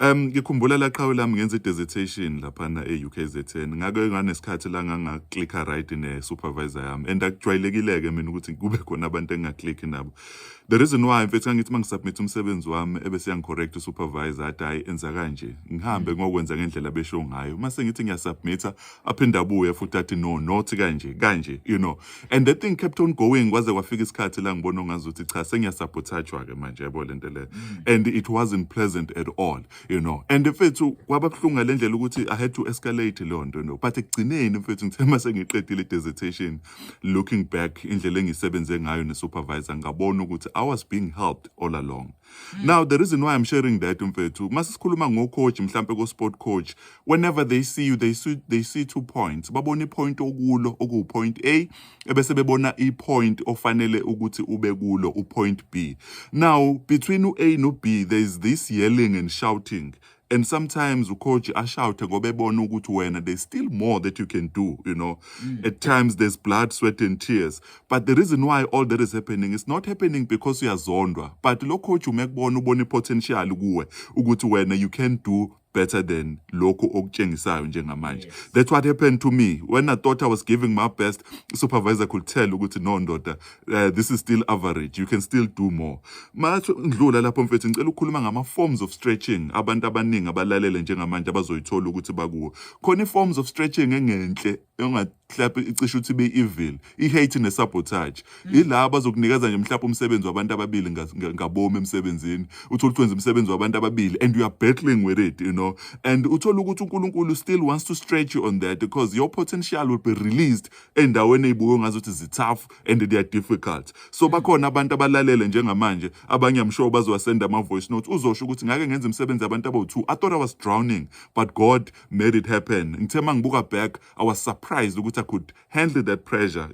Ngikhumbula la, qhawe lami, ngenza i-dissertation laphana e-UKZN. Ngake nganesikhathi la ngangaclicka right ne-supervisor yami, and akujwayelekile-ke mina ukuthi kube khona abantu engingaclicki nabo. The reason why, mfethu, ngangithi uma ngisubmit umsebenzi wami, ebese yangicorrect usupervisor, athi, "Hayi, enza kanje." Ngihambe ngokwenza ngendlela besho ngayo. Mase ngithi ngiyasubmitha, aphinde abuye futhi athi, "No, not kanje, kanje." And the thing kept on going kwaze kwafika isikhathi la ngibona ongazuthi cha, sengiyasabotagwa ke manje, yabo lento le, and it wasn't pleasant at all. And mfethu, kwaba buhlungu ngale ndlela ukuthi I had to escalate leyo nto. But ekugcineni, mfethu, ngithe mase ngiqedile i-dissertation, looking back indlela engisebenze ngayo ne-supervisor, ngabona ukuthi I was being helped all along. Now, the reason why I'm sharing that, mfethu, mase sikhuluma ngo-coach, mhlampe ko-sport coach, whenever they see you, they see two points. Babona i-point okulo, okuwu-point A, ebese bebona i-point ofanele ukuthi ube kulo, u-point B. Now, between u-A no-B there's this yelling and shouting, and sometimes ucoach ashoute ngoba ebona ukuthi wena there's still more that you can do. At times there's blood, sweat and tears, but the reason why all that is happening is not happening because uyazondwa, but lo coach uma ekubona, ubona i-potential kuwe ukuthi wena you can do better than lokhu okutshengisayo njengamanje. That's what happened to me. When I thought I was giving my best, supervisor could tell ukuthi, "No, ndoda, this is still average, you can still do more." Mathi ngidlula lapho, mfethu, ngicela ukukhuluma ngama forms of stretching abantu abaningi abalalele njengamanje abazoyithola ukuthi bakuwo. Khona i-forms of stretching engenhle engahlaphe icishe ukuthi ibe evil, i-hate ne-sabotage. Ila bazokunikeza nje mhlawumbe umsebenzi wabantu ababili ngabomi emsebenzini, uthole ukuthi wenza umsebenzi wabantu ababili and you are battling with it, and uthola ukuthi uNkulunkulu still wants to stretch you on that because your potential will be released endaweni ezibuke ngazuthi zi-tough and they are difficult. So bakhona abantu abalalele njengamanje, abanye I'm sure bazowasenda ama-voice notes, uzosho ukuthi, "Ngake ngenza imisebenzi yabantu abawu-2. I thought I was drowning, but God made it happen. Ngithe uma ngibuka back, I was surprised ukuthi I could handle that pressure.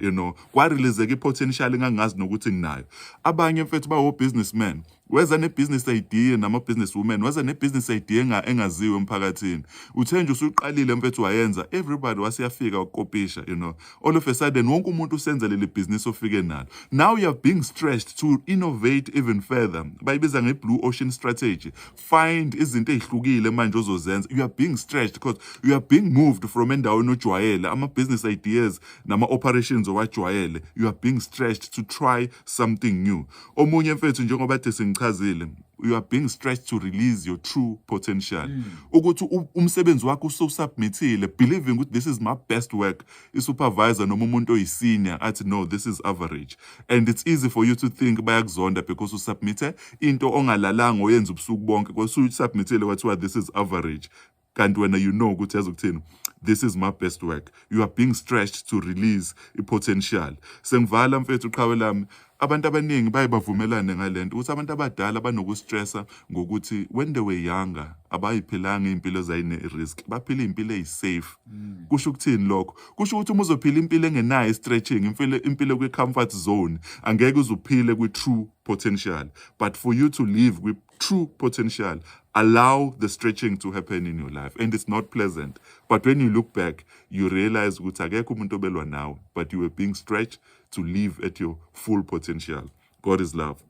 Kwareleaseka i-potential engangazi nokuthi nginayo." Abanye, mfethu, bawo-businessmen, weza ne-business idea, nama-business women, weza ne-business idea engaziwe emphakathini. Uthe nje usuqalile, mfethu, wayenza, everybody waseyafika wakopisha. All of a sudden wonke umuntu usenza leli business ofike nalo. Now you are being stretched to innovate even further. Bayibiza nge-blue ocean strategy. Find izinto ey'hlukile manje ozozenza. You are being stretched because you are being moved from endaweni ojwayele, ama-business ideas nama-operations owajwayele. You are being stretched to try something new. Omunye, mfethu, njengoba kade sengichazile, you are being stretched to release your true potential, ukuthi umsebenzi wakho usubmithile believing ukuthi this is my best work, i-supervisor noma umuntu oyisenior athi, "No, this is average." And it's easy for you to think bayakuzonda because usubmithe into ongalalanga, oyenza ubusuku bonke, kodwa usubmithile, kwathiwa this is average, kanti wena you know ukuthi, yazi ukuthini, this is my best work. You are being stretched to release i-potential. Sengivala, mfethu, qhawe lami, abantu abaningi baye bavumelane ngalento ukuthi abantu abadala banokustressa ngokuthi when they were younger abayiphilanga iy'mpilo ezayine-risk, baphila iy'mpilo ey'safe. Kusho ukuthini lokho? Kusho ukuthi uma uzophila impilo engenayo i-stretching, impilo kwi-comfort zone, angeke uze uphile kwi-true potential. But for you to live with true potential, allow the stretching to happen in your life, and it's not pleasant, but when you look back, you realize ukuthi akekho umuntu obelwa nawe, but you were being stretched to live at your full potential. God is love.